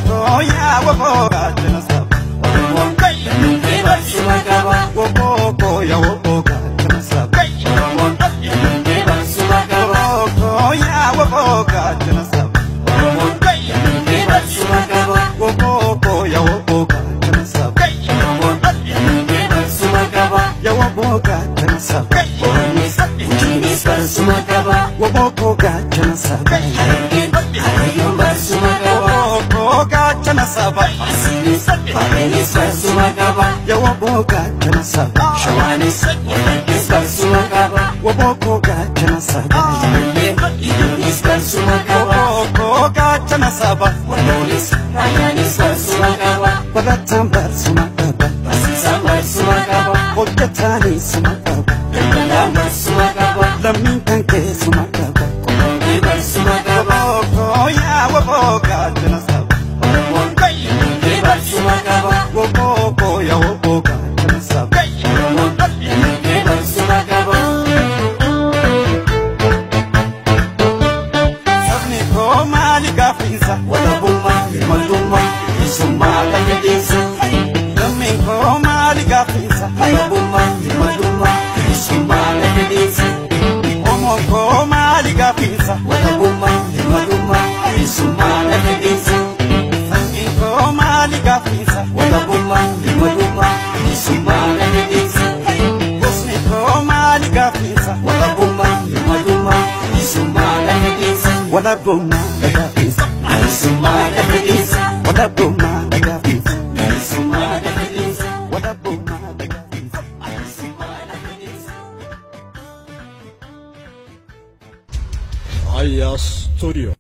koo yaa waboo gaachana saba. Oromoon lammiilee barsiisuma qaba. Waboo koo yaa waboo gaachana saba. Oromoon lammiilee barsiisuma qaba. Waboo koo yaa waboo gaachana saba. Oromoon lammiilee barsiisuma qaba. Waboo koo yaa waboo gaachana saba. Oromoon lammiilee barsiisuma qaba. Yaa waboo gaachana saba. Oromoon Gujiinis barsiisuma qaba. Waboo koo gaachana saba. Harargeen Harargeen barsiisuma qaba. Waboo koo gaachana saba. Arsiinis Baaleenis barsiisuma qaba. Yaa waboo gaachana saba. Shawaanis Wallaggas barsiisuma qaba. Waboo koo gaachana saba. Ijoolleen Idoonis barsiisuma qaba. Waboo koo gaachana saba. Walloonis Raayyaanis barsiisuma qaba. Barataan barsiisuma qaba. Barsiisaan barsiisuma qaba. Hojjetaanis suma qaba. Daldalaan barsiisuma qaba. Lammiin kan keessuma qaba. Qunnamtii barsiisuma qaba. Waboo koo yaa waboo gaachana saba. Oromoon lammiilee barsiisuma qaba. Waboo koo yaa waboo gaachana saba. Oromoon lammiilee barsiisuma qaba. Sabni koo maali gaafiinsa? Walabummaa, hirmatummaa, bilisummaa lafa keessa. Lammiin koo maali gaafiinsa? Walabummaa, hirmatummaa, bilisummaa lafa keessa. Oromoon koo maali gaafiinsa? Walabummaa, hirmatummaa, bilisummaa lafa keessa. Sanyiin koo maali gaafiinsa? Walabummaa, hirmatummaa, bilisummaa lafa keessa. Gosni koo maali gaafiinsa? Walabummaa, hirmatummaa, bilisummaa lafa keessa. Walabummaa gaafiinsa. Bilisummaa lafa keessa. Walabummaa gaafiinsa. Bilisummaa lafa keessa. Walabummaa gaafiinsa. Bilisummaa lafa keessa. Aya Studio.